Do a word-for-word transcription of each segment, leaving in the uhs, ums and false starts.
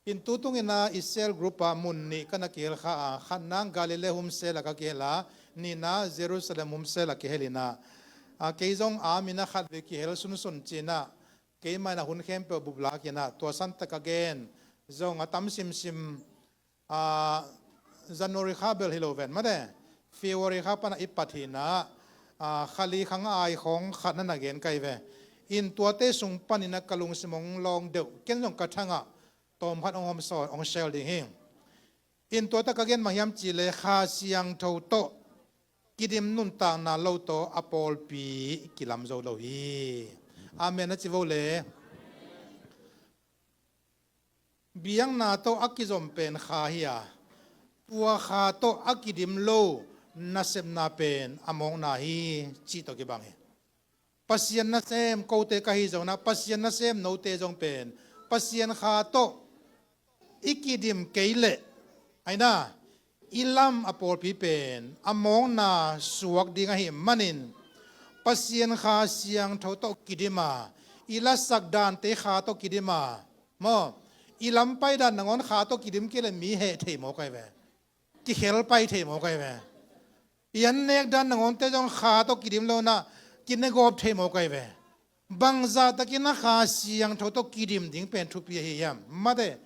In tutung in ah i cell group ah mun nih ka na kihel kha a, khatna Galilee home cell ah ka kihel a, nihna Jerusalem home cell ah kihel in ah, a, kei zong a min a khat vei kihel sunsun ci-in ah, keimah in ah hun khempeuh bup lak in ah, tua san tak ka gen zong a tam simsim, a, January kha bel hi lo ven mate, February kha pan ah i pat hi in ah, a, kha li kha nga ai khawng khat na na gen ka hi ve. In tuate sung panin ah ka lungsim hong lawng deuh, ken zong ka thang ah tawm khat hong hawm sawn, hong share ding hi. In tua tak ka gen mah hiam cih leh Kha Siangtho tawh kidim nuntakna lo tawh a pawlpi kilam zo lo hi. Amen a ci vo le. Biakna tawh a kizom pen kha hi a, tua kha tawh a kidim lo nasepna pen a mawkna hi cih tawh kibang hi. Pasian nasem kote ka hi zongin ah, Pasian nasem note zong pen Pasian Kha tawh i kidim kei leh, aina, i lam a pawlpi pen a mawkna suak ding ahih manin, Pasian Kha Siangtho tawh kidim a, i lasak dante Kha tawh kidim a, maw, i lam pai dan nangawn Kha tawh kidim kei leh mi heh thei mawk ahi ve. Kikhel pai thei mawk ahi ve. I an nek dan nangawnte zong Kha tawh kidim lo in ah kinegawp thei mawk ahi ve. Bangzah takin ah Kha Siangtho tawh kidim ding pen thupi ahi hiam? Mate,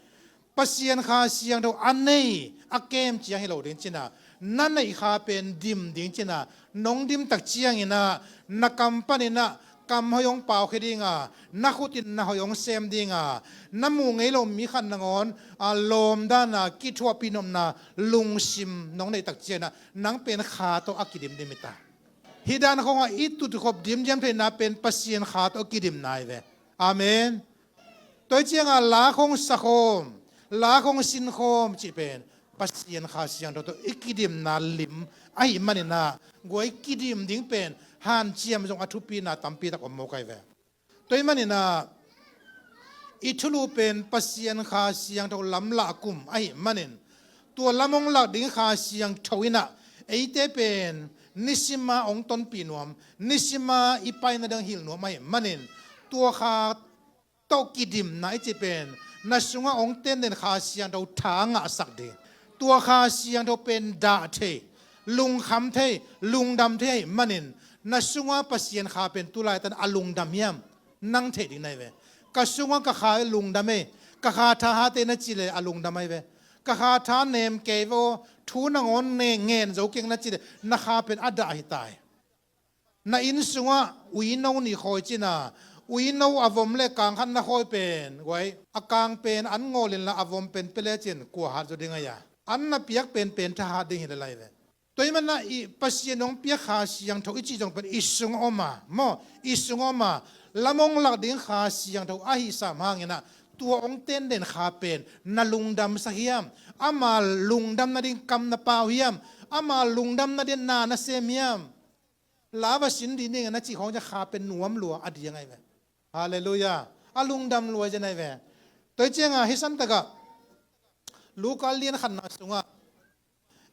Pasian Kha Siangtho a nei a kem ciang hi lo ding ci-in ah, na neih kha pen dim ding ci-in ah, nong dim tak ciangin ah na kam panin ah kam hoih hong pau khia ding a, na khut in na hoih hong sem ding a, na muh ngei lo mi khat nangawn a lawm dan a kithuahpih nopna lungsim nong neih tak ciangin ah, nang pen Kha tawh a kidim dim hi ta. Hih dan khawng ah i tutkhop dimdiam theihna pen Pasian Kha tawh a kidimna hi ve. Amen. Tua hi ciang ah la khawng sa khawm, la khawng sin khawm cih pen Pasian Kha Siangtho tawh i kidimna lim ahih manin ah, guai, kidim ding pen hanciam zong a thupina tampi tak om mawk ahi ve. Tua ahih manin ah, i thulu pen Pasian Kha Siangtho lam lah kum ahih manin, tua lam hong lak ding Kha Siangtho in ah eite pen nisim a hong tonpih nuam, nisim a i paina ding hilh nuam ahih manin, tua Kha tawh kidimna i cih pen na sungah hong tenden Kha Siangtho tha ngahsak ding. Tua Kha Siangtho pen dah thei, lungkham thei, lungdam thei ahih manin, na sungah Pasian Kha pen tu laitak a lungdam hiam? Nang theih ding na hi ve. Ka sungah ka Kha lungdam e, ka Kha tha hat e na cih leh a lungdam ahi ve. Ka Kha tha nem kei ve aw, thu nangawn ne-, ngen zo keng na cih leh na Kha pen a dah hi ta hi. Na inn sungah uino nih khawi ci-in ah, uino a vom le kang khat na khawi pen, guai, a kang pen an ngawl inla a vom pen pia lecin kua hat zaw ding a hia? An na piak penpen tha hat ding hi lel ahi ve. Tua ahih manin ah i Pasian hong piak Kha Siangtho i cih zong pen i sungah om a, maw, i sungah om a, lam hong lak ding Kha Siangtho ahi sam hangin ah, tua hong tenden Kha pen na lungdamsak hiam? Ama lungdam nading kam na pau hiam? Ama lungdam nading na na sem hiam? La va sin dih ning a na cih khawng ciang Kha pen nuam lua a diang ahi ve. Halleluiah. A lungdam lua zen ahi ve. Tua hi ciang ah hih san tak ah Luka lian khatna sungah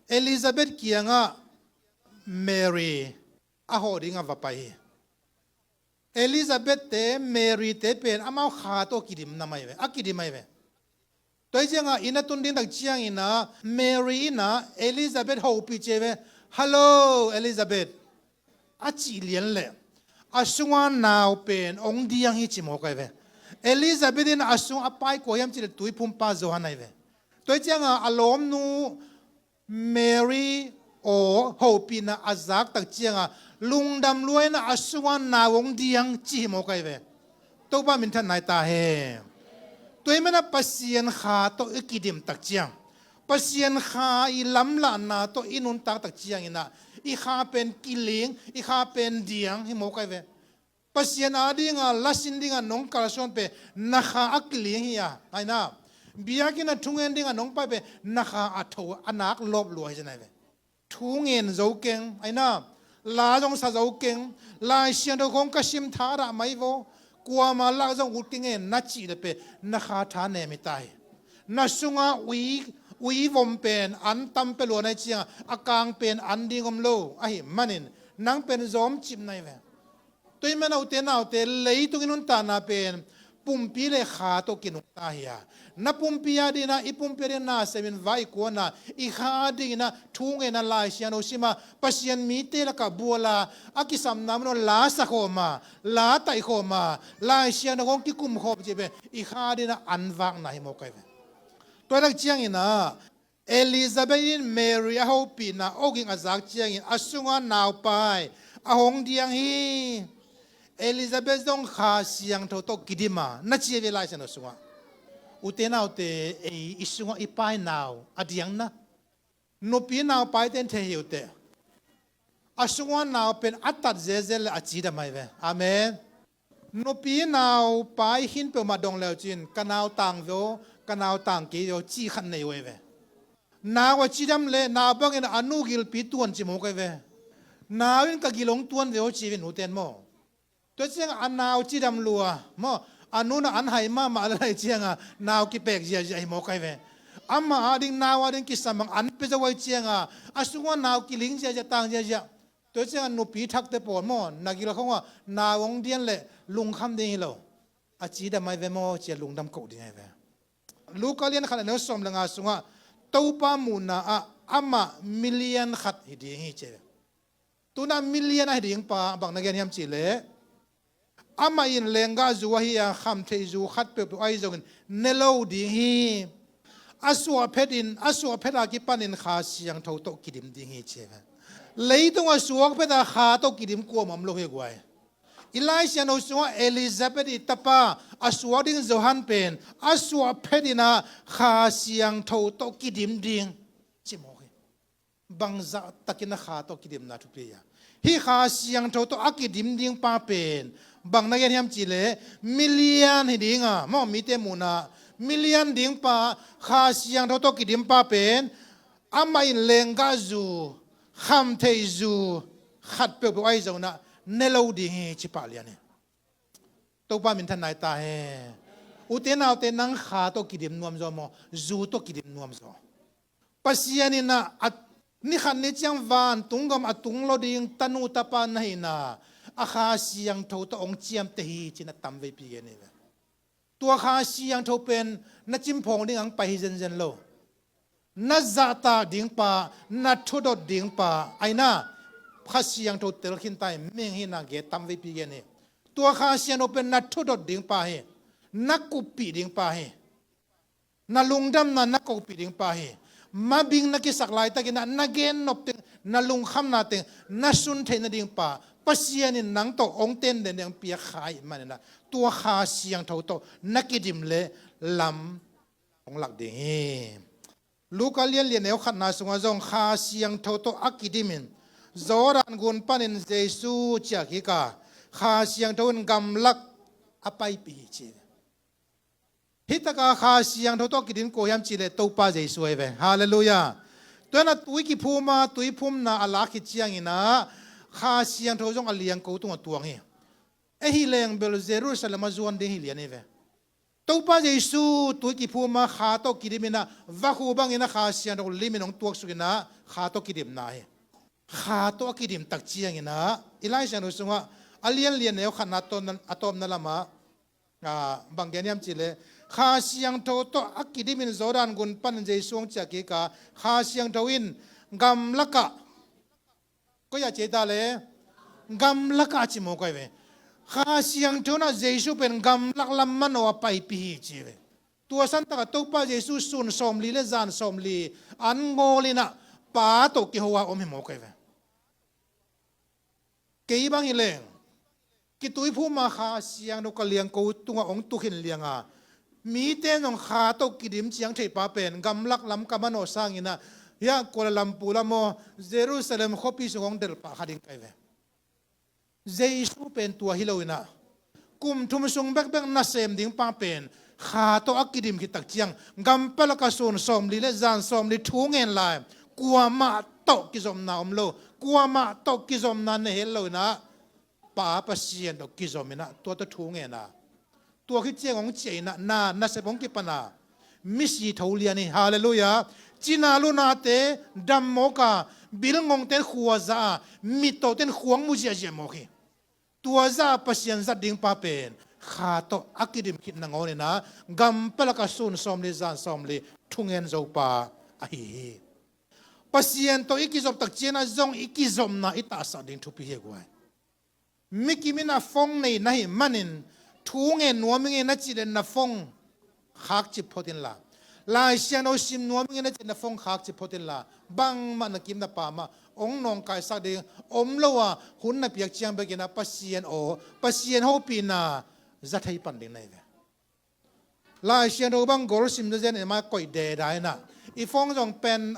Elizabeth kiangah Mary a hawh ding a va pai hi. Elizabeth te, Mary te pen amau Kha tawh kidim na mai ve, a kidim ahi ve. Tua hi ciang ah inn a tun ding tak ciangin ah Mary in ah Elizabeth hopih ciai ve. "Hello, Elizabeth," a cih lian leh a sungah nau pen hong diang hi ci mawk ahi ve. Elizabeth in a sungah a pai kua hiam cih leh tuiphumpa Johan ahi ve. Tua hi ciang ah a lawmnu Mary aw hopihna a zak tak ciang ah lungdam lua in ah a sungah nau hong diang ci hi mawk ahi ve. Topa minthanna hi ta hen. Tua ahih manin ah Pasian Kha tawh i kidim tak ciang, Pasian Kha i lamlahna tawh i nuntak tak ciangin ah i Kha pen kiling, i Kha pen diang hi mawk ahi ve. Pasian ading a, la sin ding a nong kalsuan pen na Kha a kiling hi a, aina, biakinn a thungen ding a nong pai pen na Kha a tho, a nak lawp lua hi zen ahi ve. Thu ngen zo keng, aina, la zong sa zo keng, Lai Siangtho khawng ka sim thadah mai vaw, kuamah lak zong ut keng e na cih leh pen na Kha tha nem hi ta hi. Na sungah ui, ui vom pen an tam pia lua na hih ciang ah a kang pen an ding om lo ahih manin nang pen zawmcip na hi ve. Tua ahih manin ute naute, leitung i nuntakna pen Pumpi le kha tawh kinungta hi a, na pumpi a dingin ah, i pumpi a dingin ah na sem in, vai i kuan a, i kha a dingin ah thu ngen a, Lai Siangtho sim a, Pasian mite lakah bual a, a kisamna mun ah la sa khawm a, la taih khawm a, Lai Siangtho hong kikum khawm cih pen i kha a dingin ah an vakna hi mawk ai ve. Tua tak ciangin ah, Elizabeth in Mary a hopihna awging a zak ciangin a sungah naupai a hong diang hi. Elizabeth zong Kha Siangtho tawh kidim a, na ci a ve Lai Siangtho sungah. Ute naute, ei i sungah i painau a diangna, nupi naupaite in thei hi uh teh. A sungah nau pen a tat zelzel le a cidam ai ve. Amen. Nupi naupai khin peuhmah dong leu cin, ka nau tang ve aw, ka nau tang kei ve aw, ci khat nei uh ai ve. Nau a cidam le nau bangin a nu gilpi tuan ci mawk ai ve. Nau in ka gil hong tuan ve aw ci ve, nute in maw. Tua ciang a nau cidam lua maw, a nu in ah an hai mahmah le lai ciang a nau kipek ziahziah hi mawk ai ve. Amah a ding, nau a ding kisam bang an pia zo ai ciang a, a sungah nau kiling ziahziah, tang ziahziah. Tua ciangin nupi thakte pawl maw, na gil khawng ah nau hong dian leh lungkham ding hi lo. A cidam ai ve maw, ci a lungdam koh ding ai ve. Luka lian khat a neu sawm le nga sungah Topa muhna ah amah milian khat hi ding hi, ci a ve. Tu-in ah milian a hi ding pa bang na gen hiam cih leh, amah in lenggahzu ahi a, khamtheihzu khat peuhpeuh ahi zongin ne lo ding hi. A suah phet in, a suah phet a kipanin Kha Siangtho tawh kidim ding hi, ci a ve. Leitung a suak phet a kha tawh kidim kuamah om lo hi guai. I Lai Siangtho sungah Elizabeth i tapa a suak ding Johan pen a suah phet in ah Kha Siangtho tawh kidim ding ci mawk hi. Bangzah takin a kha tawh kidimna thupi a. Hih Kha Siangtho tawh a kidim ding pa pen bang na gen hiam cih leh, milian hi ding a, maw, mite muhna ah milian ding pa, Kha Siangtho tawh kidim pa pen amah in lenggahzu, khamtheihzu khat peuhpeuh ahi zongin ah ne lo ding hi, ci pah lian hi. Topa minthanna hi ta hen. Ute naute, nang kha tawh kidim nuam zaw maw, zu tawh kidim nuam zaw? Pasian in ah, a, ni khat ni ciang vantung gam a tung lo ding tanu tapa na hihna ah Kha Siangtho tawh hong ciamteh hi, ci-in a tamveipi gen hi ve. Tua Kha Siangtho pen na cimphawng ding hong pai hi zenzen lo. Na zahtak ding pa, na thudot ding pa, aina Kha Siangtho tel khin ta hi, mihing hihna gen tamveipi gen hi. Tua Kha Siangtho pen na thudot ding pa hi. Na kuppih ding pa hi. Na lungdamna na kopih ding pa hi. Mabing na kisak laitakin ah na gennop teng, na lungkhamna teng na sun theih nading pa, Pasian in nang tawh hong tenden ding hong piak Kha ahih manin ah, tua Kha Siangtho tawh na kidim leh lam hong lak ding hi. Luka lian li a neu khatna sungah zong Kha Siangtho tawh a kidimin Jordan gun panin Jesu ciah kik a, Kha Siangtho in gamlak a paipih hi, ci. Hih takah Kha Siangtho tawh a kidim kua hiam cih leh Topa Jesu ahi ve. Halleluiah. Tua in ah tui kiphum a, tuiphumna a lak khit ciangin ah Kha Siangtho zong a liangko tungah tuang hi. Ei hih leng bel Jerusalem ah zuan ding hi lian hi ve. Topa Jesu tui kiphum a, Kha tawh kidim in ah, vakhu bangin ah Kha Siangtho limin hong tuaksuk in ah, Kha tawh kidimna hi. Kha tawh a kidim tak ciangin ah, i Lai Siangtho sungah a lian li a neu khatna a tawpna, a tawpna lamah, ah, bang gen hiam cih leh, Kha Siangtho tawh a kidimin Jordan gun panin Jesu hong ciah kik a, Kha Siangtho in gamlakah, koi ah ciah ta leh, gamlakah ci mawk ai ve. Kha Siangtho in ah Jesu pen gamlak lam manawh a paipih hi, ci ve. Tua santakah Topa Jesu sun sawmli le zan sawmli an ngawl in ah Pa tawh kiho a om hi mawk ai ve. Kei bang hi leng, kituiphum a Kha Siangtho ka liangko tungah hong tu khin liang a, mite in zong Kha tawh kidim ciang thei pa pen gamlak lam ka manawh sangin ah, hiah Kuala Lumpur lam aw, Jerusalem khuapi sung hong del pah kha ding ka hi ve. Jesu pen tua hi lo in ah, kum thum sung bekbek nasem ding pa pen Kha tawh a kidim khit tak ciang, gam palak ah sun sawmli le zan sawmli thu ngen lai, kuamah tawh kizomna om lo, kuamah tawh kizomna nei het lo in ah, Pa Pasian tawh kizom in ah, tua tawh thu ngen a, tua khit ciang hong ciah in ah, na, nasep hong kipan a, misi tho lian hi. Halleluiah. Cina lunate dam mawk a, bilngongte in khua za a, mittawte in khua hong mu ziahziah mawk hi. Tua zah a Pasian zat ding pa pen Kha tawh a kidim khit nangawn in ah gam palak ah sun sawmli zan sawmli thungen zo pa ahi hi. Pasian tawh i kizop tak ciangin ah zong i kizopna i tahsak ding thupi hi a guai. Mi kim in ah phone nei na hih manin thu ngen nuam ing ei na cih leh na phone khakcip phot inla, Lai Siangtho sim nuam ing ei na cih leh na phone khakcip phot inla, bangmah na kim na pam ah hong nawngkaisak ding om lo a, hun na piak ciang bek in ah Pasian aw, Pasian hopihna za thei pan ding na hi ve. Lai Siangtho bang gol sim zazen in ah mai koih deda in ah i phone zong pen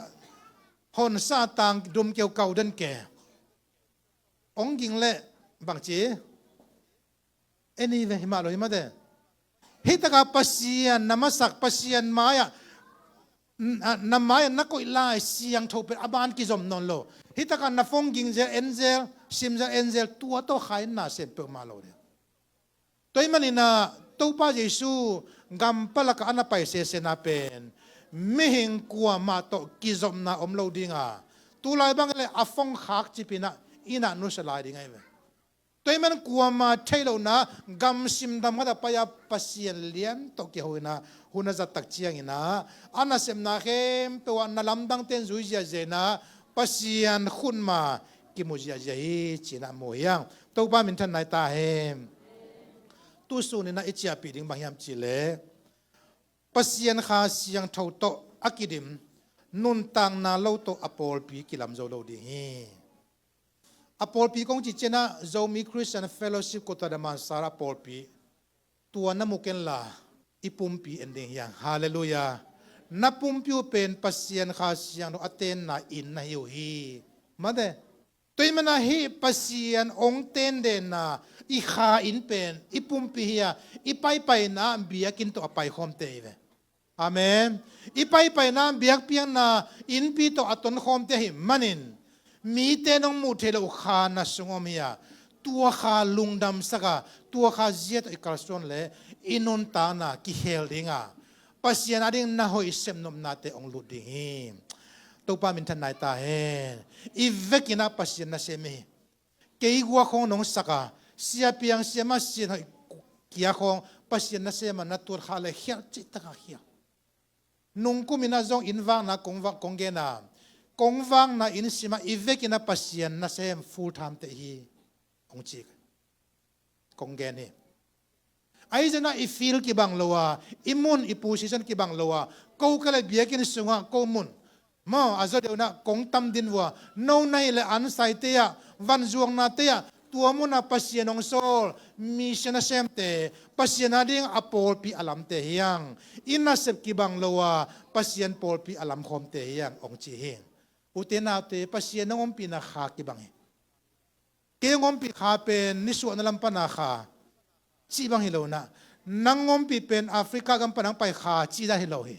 honsa tang dum keu kau den ke. Hong ging leh bangci, anyway, hi mah lo hi mate. Hih takah Pasian na masak, Pasian mai-ah, n-, a, na mai-ah na koih Lai Siangtho pen a ban kizom nawn lo. Hih takah na phone ging zel, en zel, sim zel, en zel, tua tawh kha in na sem peuhmah lo ding. Tua ahih manin ah Topa Jesu gam palak ah a na pai sesena pen mihing kuamah tawh kizopna om lo ding a, tu lai bang leh a phone khakcip in ah inn ah nusia lai ding ahi ve. Tua ahih manin kuamah thei lohna gam sim dam khat ah pai-a Pasian lian tawh kiho in ah hun a zat tak ciangin ah a nasepna khempeuh ah na lamdangte in zui ziahziah in ah Pasian khutma kimu ziahziah hi ci-in ah mu hi hang. Topa minthan nai ta hen. Tu sun in ah i ciahpih ding bang hiam cih leh Pasian Kha Siangtho tawh a kidim nuntakna lo tawh a pawlpi kilam zo lo ding hi. A pawlpi kong cih ciangin ah Zomi Christian Fellowship Kota Damansara a pawlpi, tua na mu kenla i pumpi en ding hi hang. Halleluiah. Na pumpi uh pen Pasian Kha Siangtho a tenna inn na hi uh hi. Mate. Tua ahih manin ah hih Pasian hong tendenna i kha inn pen i pumpi hi a, i paipaina biakinn tawh a paikhawmte hi ve. Amen. I paipaina biakpiakna innpi tawh a tonkhawmte ahih manin mite in hong muh theih loh kha na sung om hi a, tua kha lungdamsak a, tua kha zia tawh i kalsuan leh i nuntakna kikhel ding a, Pasian ading na hoih sepnopnate hong lut ding hi. Topa minthan nai ta hen. I vekin ah Pasian nasem hi. Kei guak khawng nong sak a, siapiang siamah sianhoih kia khawng Pasian nasem a na tuat kha leh khialh cihtak a khialh. Nungkum in ah zong inn vakna kong vak, kong gen a, kong vakna inn sim ah i vekin ah Pasian nasem full time te hi hong ci. Kong gen hi. Ahi zongin ah i field kibang lo a, i mun i position kibang lo a, ko ka leh biakinn sungah ko mun maw, a zaw deuh in ah kong tam din vua, no na hih leh ansaite ah, vanzuaknate ah, tua mun ah Pasian hong sawl mission nasemte, Pasian ading a pawlpi a lamte hi hang. I nasep kibang lo a, Pasian pawlpi a lamkhawmte hi hang hong ci hi. Ute naute, Pasian hong ompihna kha kibang hi. Kei hong ompih kha pen nisuahna lam pana kha cih bang hi lo in ah, nang hong ompih pen Africa gam pana hong pai kha cih dan hi lo hi.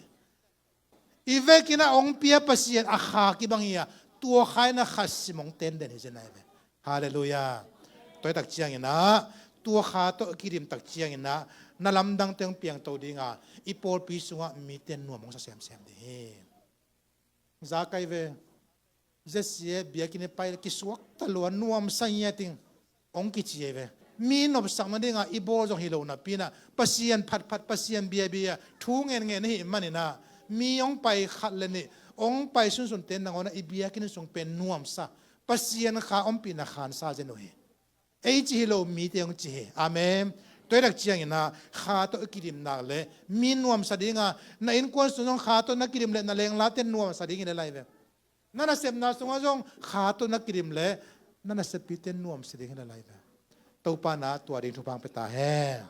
I vekin ah hong pia Pasian a kha kibang hi a, tua kha in ah kha sim hong tenden hi zen ahi ve. Halleluiah. Tua hi tak ciangin ah, tua kha tawh kidim tak ciangin ah, na lamdangte hong piangto ding a, i pawlpi sungah mite nuam hong sa semsem ding hi. Za kai ve. Zesia biakinn i pai leh kisuak ta lua, nuamsa ngiat ing hong kici hi ve. Mi nopsak nading a i bawl zong hi lo napi in ah, Pasian phatphat, Pasian biabia thu ngenngen ahih manin ah, mi hong pai khat leh nih, hong pai sunsunte nangawn ah i biakinn sung pen nuamsa, Pasian kha ompihna khansa zen uh hi. Ei ci hi lo, mite hong ci hi. Amen. Tua hi tak ciangin ah, kha tawh i kidim nak leh mi nuamsa ding a, na innkuan sung zong kha tawh na kidim leh na lenglate nuamsa ding hi lel ahi ve. Na nasepna sungah zong kha tawh na kidim leh na naseppihte nuamsa ding hi lel ahi ve. Topa in ah tua ding thupha hong pia ta hen.